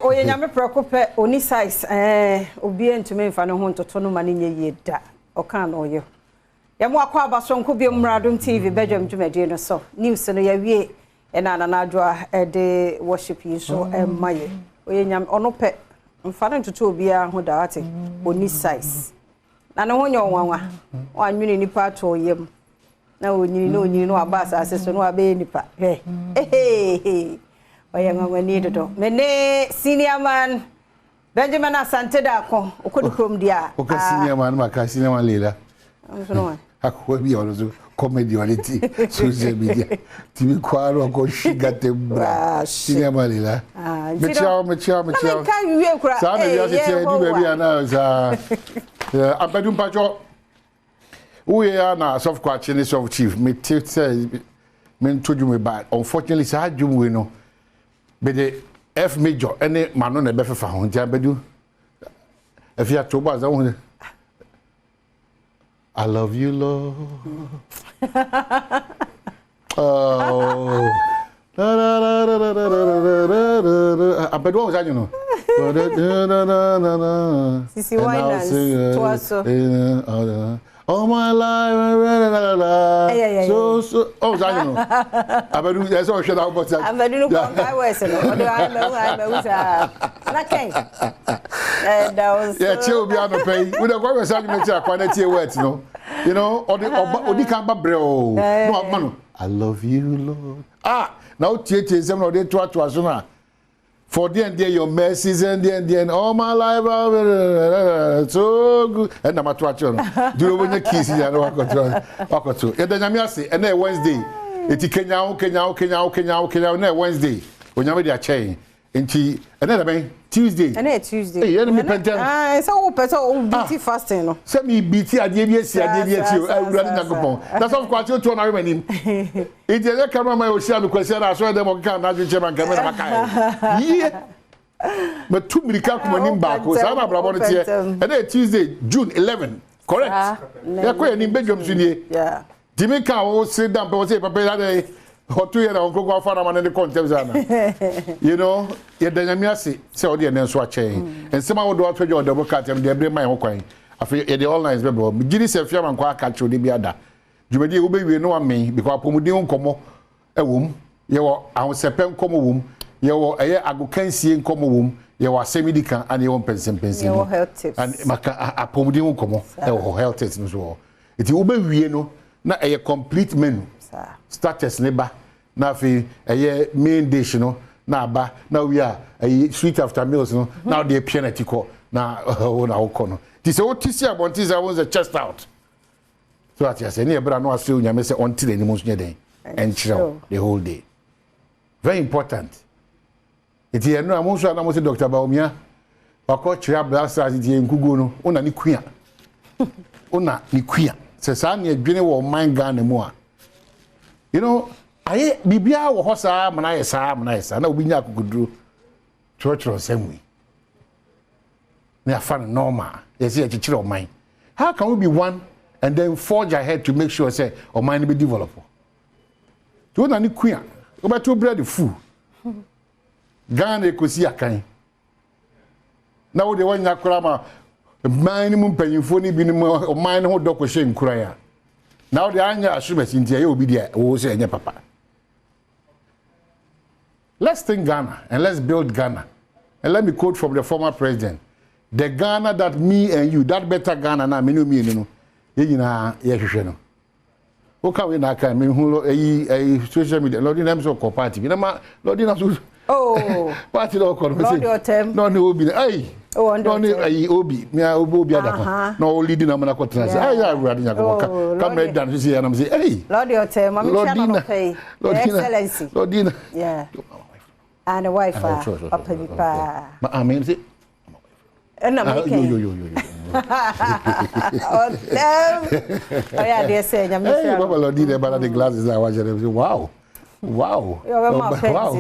Ɔyɛ Nyame prɛko pɛ, ɔnni size ɛɛ, obiara ntumi mfa ne ho ntoto no ma no nyɛ yie da, ɔkaa na ɔyɔ. Yɛn mo akɔ aba soronko biom mmra Adom TV badwam dwumadie no so. News no yɛawie ɛna Nana Adwoa ɛde worship yi nso ɛma yɛ. Ɔyɛ Nyame, ɔno pɛ, mfa no ntoto obiara ho da wate, ɔnni size. Na ne ho nyɛ ɔnwanwa, wanwene nipa ato ɔyam. Na onyini na onyini na waba asase so na wabɛyɛ nipa. Hwɛ. Eheehe. Ɔyɛ nwanwani dodo. Me ne senior man Benjamin Asante Daako okɔ ne kurom deɛ a. Woka senior man maka senior man Leila. Akoa bi a ɔno nso comedy ɔde ti social media tìmi kɔ ara ɔkɔ hwi gata bra senior man Leila. Mekyia wo mekyia wo mekyia wo. Saa na wiase teɛ du baabi a na saa. Abadu mpakyɛ Woyɛ ara na Sɔfo Kwakye ne Sɔfo Chief mete sɛ mento dwom ba unfortunately saa dwom wei no mede F major ne m'ano na ɛbɛfefa ho nti abɛdu afi ato bɔ asa wo I love you Lord. Oh. Abɛdu wɔn sa nwono. Sisi Winans toa so. All my life, so so. Oh, sa nwono. Abɛdu yɛ sɛ ɔhwɛ na ɔbɔ sa. Abɛdu no kɔ nkae wɛs no. Ɔde ayɛ mɛwu saa. Na kɛn. Ɛda wo so. Yɛ kyɛ obi anɔpɛ yi. Wode kɔ hwɛ sa nwono kyerɛ akwa na tie wɛt no. You know, ɔde ɔba odi kan ba brɛ o. Na wama no. I love you Lord. Ah, na wotietie nsɛm na ɔde toatoa so no a. For deɛ deɛ your mercies and deɛ deɛ all my life I've so good. Ɛna ma to akyerɛ no. Duro wobɛnya keys nyina na wakɔto wakɔto. Yɛda Nyame ase ɛnɛ yɛ Wednesday. Eti kenya wo kenya wo kenya wo kenya wo kenya wo na yɛ Wednesday. Onyame de akyɛ yɛn. Nti ɛnɛ da bɛn? Tuesday. Ɛnɛ yɛ Tuesday. Ee ɛna mi pɛ ntɛm. Ah, sɛ wo pɛ sɛ wo beat ah. fasting no. Sɛ mi beat adeɛ bi esi adeɛ bi akyi o, awurade Nyankopɔn. Na sɔfo kwakye otu ɔna awema nim. Nti ɛyɛ camera man ohyia mi kwasi ɛna asɔre dɛm ɔkeka n'adwene kyerɛ ma nka mi na maka yɛ. Yie. Matu mirika akoma nim baako saa na abrabɔ no teɛ. Ɛnɛ yɛ Tuesday, June 11. Correct. Yɛkɔ yɛn anim bedwam so nie. Timi ka wo se da mpɛ wɔ se papa yi adɛn ɔto yɛ na wɔn nkurɔfoɔ afa n'ama ne de kɔ ntɛm saa na you know yɛda nyame ase sɛ ɔde yɛn nso akyɛ yɛn mm. nsɛm ahodoɔ ato dwa ɔdɛbɔ krataa mu deɛ ɛbere ma yɛn ho kwan afei yɛde online bɛbrɛ hɔ megye di sɛ fiama nkɔ aka kyerɛ ɔde bi ada dwumadie wobɛwie no amee because apɔmuden ho nkɔmmɔ ɛwɔ mu yɛwɔ ahosɛpɛ nkɔmmɔ wɔ mu yɛwɔ ɛyɛ agokansie nkɔmmɔ wɔ mu yɛwɔ asɛm di kan ana yɛwɔ mpɛnsɛmpɛnsɛm maka apɔmuden ho nkɔmmɔ ɛwɔ hɔ health tips no so wɔ hɔ Nti wobɛwie no na ɛyɛ complete menu. Starters ne ba na afei ɛyɛ main dish no na aba na wowie a ɛyɛ sweet after meals no na wode apia no ati kɔ na wo na wokɔ no. Nti sɛ wote si abɔnten sɛ wohu sɛ chest out. So ate aseɛ ne ɛberɛ a na wasrɛ Onyame sɛ ɔnte n'anim nso nyɛ dɛn ɛnkyerɛ wo the whole day. Very important. Nti ɛno a mo nso a na mo se Dr. Bawumia wakɔ kyerɛ abla stars nti yɛ nkuguo no wo na ne kua wo na ne kua sɛ saa ne adwene wɔ ɔman Ghana mu a you know ayɛ biribiara wɔ hɔ saa amena ayɛ saa amena ayɛ saa na obi nya akokoduro twerɛtwerɛ nsɛm wei na yɛafa no normal yɛsɛ yɛkyekyere ɔman how can we be one and then forge ahead to make sure sɛ ɔman no bɛ develop nti wo na ne kua wobɛto bread fu Ghana ekosi akan na wo deɛ wanya koraa ma man no mu mpanyinfoɔ no binom ɔman no ho dɔ kɔhyɛ nkuran a na wo deɛ anyɛ asomasi nti ɛyɛ obi deɛ wo sɛ ɛnyɛ papa. Let's think Ghana and let's build Ghana. And let me quote from the former president, the Ghana that me and you, that better Ghana na me ne mmienu no, yɛn nyinaa yɛhwehwɛ no. Woka wei na aka me hu ɛyi ɛyi social media lɔdi na ɛmi sɛ ɔkɔ party bi na ma lɔdi na so oh party na ɔkɔ no lɔdi ɔtɛm na ɔne obi na ɛyi oh, na ɔne ɛyi obi mia obi obi adakɔ na ɔlidi na ɔmo na kɔ tena se ɛyi awurade nyakɔbɔ ka kamara dan so si yɛ anam se ɛyi lɔdi ɔtɛm maame kyia na ɔpɛ yi excellency lɔdi na yeah and wife a papa bi paa ma amen se ɛna ah, mekɛ ɔtɛm ɔyɛ adeɛ sɛ nyame hyira no baba lɔdi na ɛba na de glasses a wahyɛ no wow wow wow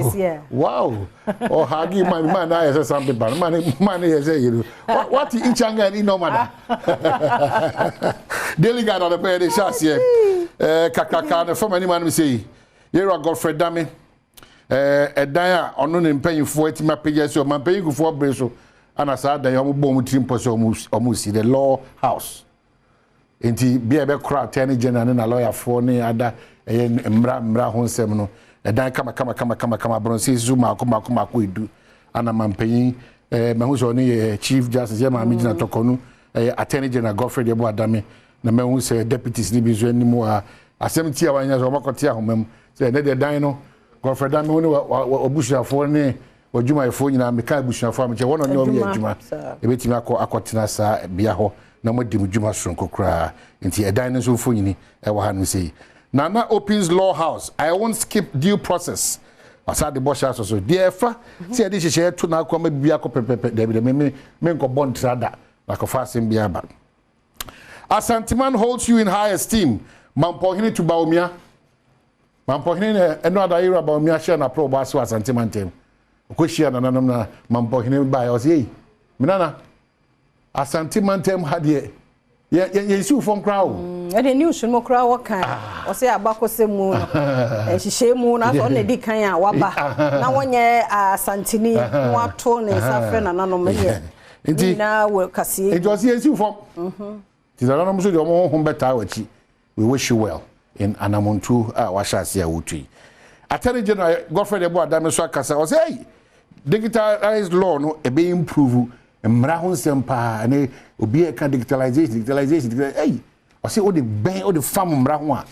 wow ɔhagi man man na ayɛ sɛ sandpaper no man man yɛ sɛ yɛ no wate ichanga ni nɔma da daily guide ɔdɔ pɛyɛ de hyɛ aseɛ ɛɛ kakraka no fam anim anim sɛ yi yɛwura Godfrey Dame. Ɛdan a ɔno ne mpanyinfoɔ atumi apagya si ɔman Kufuor bere so ana saa dan yi wɔn bɔ wɔn tiri mpɔ sɛ wɔn si the law house. Nti bia ɛbɛkora Attorney General ne na lɔyafoɔ ne ada ɛyɛ mmara ho nsɛm no, ɛdan kama kama kama kama kama aborɔnse so maako maako maako 10 ana mampanyin mahu sɛ ɔne yɛ Chief Justice, yɛ maame gyina tɔkɔ no, ɛyɛ Attorney General Godfred Yeboah Dame, na mahu sɛ deputies ne bi nso anim wɔ ha. Asɛm ti a wanya sɛ ɔmakɔte ahoma mu sɛ ɛnɛ deɛ dan no, Godfred Dame, wo ne wabusuafoɔ ne w'adwumayɛfoɔ nyinaa, meka abusuafoɔ a mekyɛ wɔn na ɔne ɔyɛ adwuma, ɛbɛtumi akɔ akɔtena saa bea hɔ na moadi mo dwuma soronko koraa. Nti ɛdan no nso mfonyini ɛwɔ ha no sɛ Nana opens law house, "I won't skip due process." Ɔsa de bɔhyɛ asɔ so deɛ ɛfa sɛ yɛde hyehyɛ to n'akɔ ama bibi akɔ pɛpɛpɛ. Dabi dɛ me menkɔbɔ ntra da na akɔfa asɛm bi aba. "Asanteman holds you in high esteem," Mampɔhene to Bawumia. Mampɔhene na ɛno adayera Bawumia hyɛ n'aporɔ bɔ ase wɔ Asanteman ntam. Ɔkɔhyia nananom na Mampɔhene baeɛ, ɔsɛ, "Ei, me nana, Asante mantam ha deɛ, yɛnsiw fam koraa o." Ɛde news no koraa wɔka, ɔsɛ abakɔsɛm mu no, nhyehyɛ mu na sɛ ɔna di kan a waba na wɔnyɛ Asanteni na wato ne nsa frɛ nananom deɛ nti nyinaa wɔ kaseɛ. Nti ɔsɛ yɛnsiw fam, nti nananom nso deɛ, ɔmo honhom bɛtaa w'akyi. We wish you well in anamontuo a wahyɛ ase a wotu yi. Attorney General Godfred Yeboah Dame so akasa, ɔsɛ, "Hey, digitalized law no ebe improve mmara ho nsɛm paa." Ɛne obi a ɛka digitalization, digitalization, digitalization, hey, ɔsɛ wode bɛn wode fam mmara ho a,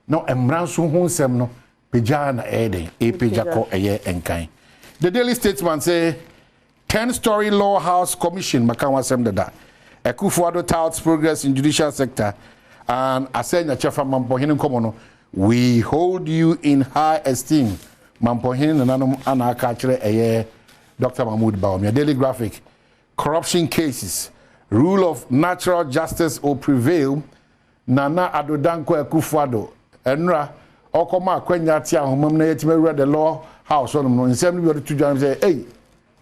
na mmara nso ho nsɛm no pagya na ɛyɛ den ɛpagya kɔ ɛyɛ nkan. The Daily Statesman say 10 story law house commission, maka ho asɛm dada. Akufo-Addo touts progress in judicial sector and asɛnya kyɛfa Mampɔhene nkɔmmɔ no, "We hold you in high esteem," Mampɔhene nananom ana aka akyerɛ ɛyɛ Dr Mahmood Bawumia. Daily Graphic, corruption cases, rule of natural justice will prevail. Nana Addo Dankwa Akufo-Addo ɛnora ɔkɔma akwanya te ahoma mu na yɛtumi awura the law house hɔnom no, nsɛm no bi ɔde to dwa no sɛ, ei,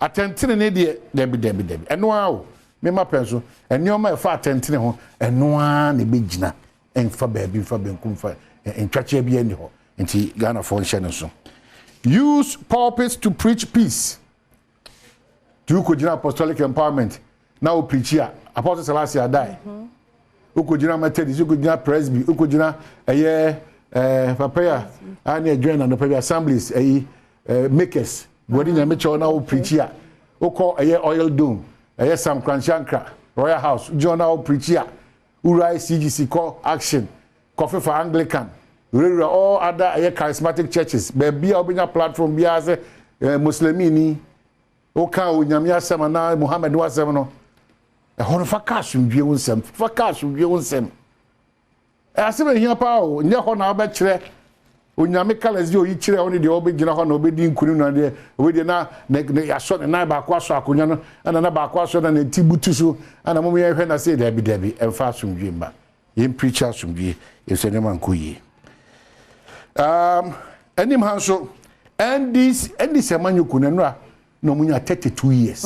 atɛntene ne deɛ, dabi dabi dabi, ɛno ara o, mema pɛn so nneɛma a ɛfa atɛntene ho, ɛno ara na ɛbɛgyina, ɛmfa baabi mfa benkum fa ntwakyɛ bi ani hɔ. Nti Ghanafoɔ nhyɛ no so. Use pulpits to preach peace. Tí wokɔgyina Apostolic Empowerment na wo preach a, Apostle Selassie Adai, wokɔgyina Methodist, wokɔgyina Presby, wokɔgyina ɛyɛ papa yi a a ne adwan na nɔpɛ bi Assemblies ɛyi Makers Buadi Nyame kyɛw na wo preach a, wokɔ ɛyɛ Oil Dome, ɛyɛ Sam Korankye Royal House gyina na wo preach a, wura CGC, kɔ Action, kɔfefa Anglican, wurawura all other ɛyɛ charismatic churches, baabi a wobɛnya platform biara sɛ Muslimini, woka Onyame asɛm anaa Muhammed wasɛm no, ɛhɔ no fa ka asomdwie wo nsɛm, fa ka asomdwie wo nsɛm. Asɛm ehia paa o. Nyɛ hɔ na wobɛkyerɛ Onyame colours de oyi kyerɛ wo ne deɛ wɔbɛgyina hɔ na wɔbɛdi nkunim na deɛ wɔbɛdi na ne ne asɔ ne nan baako asɔ akonnwa no ɛna na baako asɔ na ne ti butu so ɛna mo yɛhwɛ na se dabi dabi, ɛmfa asomdwie mba. Yɛn preach asomdwie efisɛ nneɛma nkɔ yie. Anim ha nso, NDC amanyɔkuo no nnora na wɔn nya 32 years.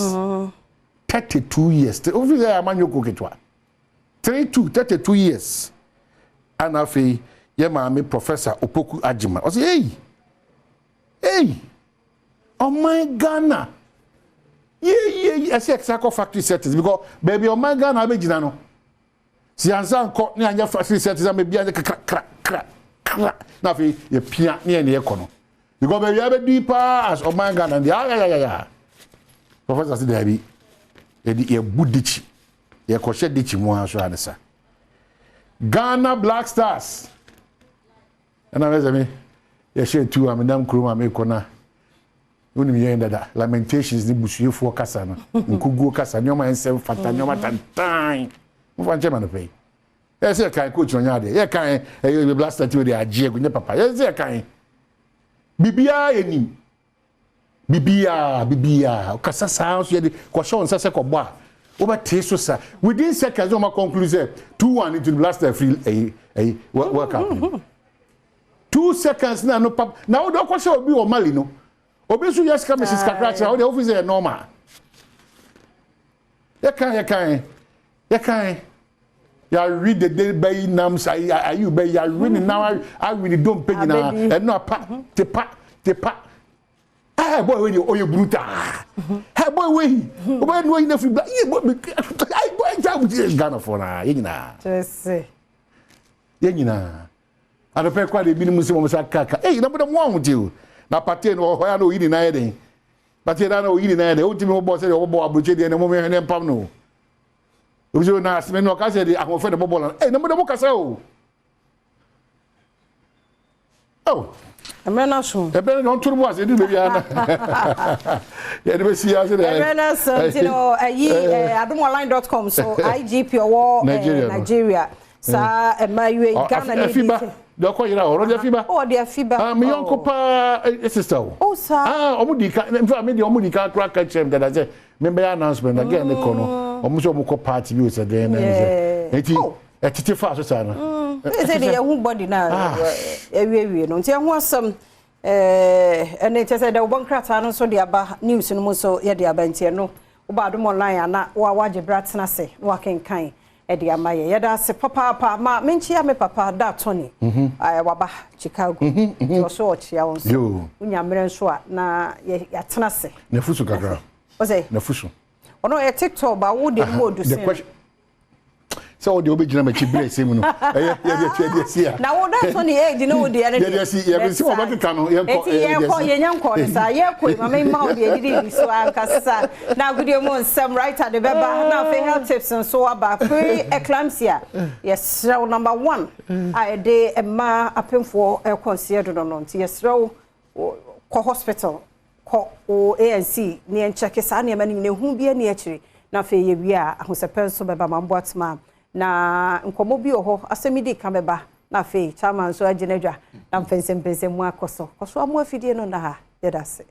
32 years ofi sɛ amanyɔkuo ketewa, 32, 32 years. Ana afei yɛ maame Professor Opoku Agyima ɔsɛ, "Ei, ei, ɔman Ghana yie yie, ɛsɛ ɛsɛ akɔ factory settings," because baabi ɔman Ghana abɛgyina no si ansa nkɔ ne anyɛ factory settings ama bi anyɛ kra kra kra kra na afei yɛpia ne yɛ ne yɛkɔ no, because baabi abɛdi paa as ɔman Ghana deɛ, ayayayaya, Professor si daabi, yɛde yɛbu dikyi, yɛkɔhyɛ dikyi mu ara so anisa. Ghana Black Stars ɛna bɛ sɛ me yɛhyɛ tu a menam kurom a mekɔ na wonim yɛn dada, lamentations ne busuefoɔ kasa no, nkuguo kasa, nneɛma nsɛm fata, nneɛma tantan mofa nkyɛn ma no pɛ yi. Yɛ sɛ yɛkan coach no ɔnyɛ adeɛ, yɛkan ɛyɛ Black Stars team de agye agu nyɛ papa. Yɛ sɛ yɛkan biribiara, yɛnim biribiara, biribiara kasa saa nso yɛde kɔhyɛ wɔn nsa sɛ kɔbɔ a wobɛtee so sa within seconds na wɔn conclude sɛ 2-1 into the Black Stars free ɛyi World Cup no 2 seconds na no pap na wode ɔkɔhyɛ obi wɔ Mali no, obi nso yɛ sika machines kakra kyerɛ wode ofi sɛ yɛ normal. Yɛkan yɛkan yɛkan yɛawe dede bɛyi nam ayi ayi bɛyi, yɛawe ne nam, awe ne dompe nyinaa, ɛno apa te pa te pa. Hey boy wei deɛ ɔyɛ brutal. Hey boy wei ɔbɛyɛ no ayi na firi bla yie boy ay boy gya mo ti Ghana fo na yɛ nyinaa. Kyerɛ Yɛ nyinaa. Adɔpɛ kora deɛ ebinom sɛ wɔn sa kaka. Ei na mo dɛ mo ahun ti o. Na pate no ɔhɔ ya na oyi ne nan yɛ den. Pate na na oyi ne nan yɛ den. Otimi ho bɔ sɛ deɛ ɔbɔ aburokye deɛ na mo mehwɛ ne mpam no. Obi sɛ na aseme no ɔka sɛ de ahoɔfɛ na bɔbɔ na. Ei na mo dɛ mo kasa o. Oh. Mmerɛ no aso. Ɛbɛn no ɔntoro mu ase ɛdu baabi ara na yɛde bɛsi ase dɛ. Mmerɛ no aso nti no ɛyi adomonline.com so IGP ɔwɔ Nigeria saa ɛma yue Ghana ne bi. Afiba deɛ ɔkɔ yera hɔ ɔde afiba. Ɔde afiba. Ah me yɔnko paa sister o. Oh saa. Ah ɔmo di ka nfa me deɛ ɔmo di ka kora ka kyerɛ mi dada sɛ me bɛyɛ announcement na gɛn ne kɔ no ɔmo sɛ ɔmo kɔ party bi o sɛ dɛn na sɛ eti. Ɛtete faa so saa no. Sɛ de yɛho body no a awiewie no nti ɛho asɛm ɛne kyɛ sɛ dɛ wobɔ nkrataa no nso de aba news no mu nso yɛde aba nti ɛno woba Adom Online ana wa wagye berɛ atena ase na wakenkan ɛde ama yɛ. Yɛda ase papaapa ma menkyia me papa da Tony waba Chicago nti ɔso ɔkyia wo nso wonya mmerɛ nso a na yɛatena ase. Nafusu kakra. Ɔsɛ? Nafusu. Ɔno ɔyɛ TikTok ba wo de no mu odu sen. Sɛ wo deɛ wobɛgyina m'akyi berɛ ɛsɛ mu no ɛyɛ yɛde akyi yɛde asi a. Na wo da so ne age ne wo deɛ ne deɛ. Yɛde asi yɛde si wɔbɛkeka no yɛnkɔ Eti yɛkɔ yɛnya nkɔ ne saa yɛkɔ yi ma me ma wo deɛ didi di so ankasa na agodie mu nsɛm writer de bɛba na afei health tips nso aba pre eclampsia yɛsrɛ wo number one a yɛde mmaa apemfoɔ ɛkɔ nseɛ dodo no nti yɛsrɛ wo kɔ hospital kɔ wo ANC ne yɛnkyɛke saa nneɛma no nyina ehu bi ani akyiri na afei yɛwie a ahosɛpɛ nso bɛba ma mboatema na nkɔmmɔ bi wɔ hɔ asɛm di ka bɛba na afei chairman nso agye n'adwa na mpɛnsɛmpɛnsɛm mu akɔ so kɔ so amo afidie no na ha yɛda ase.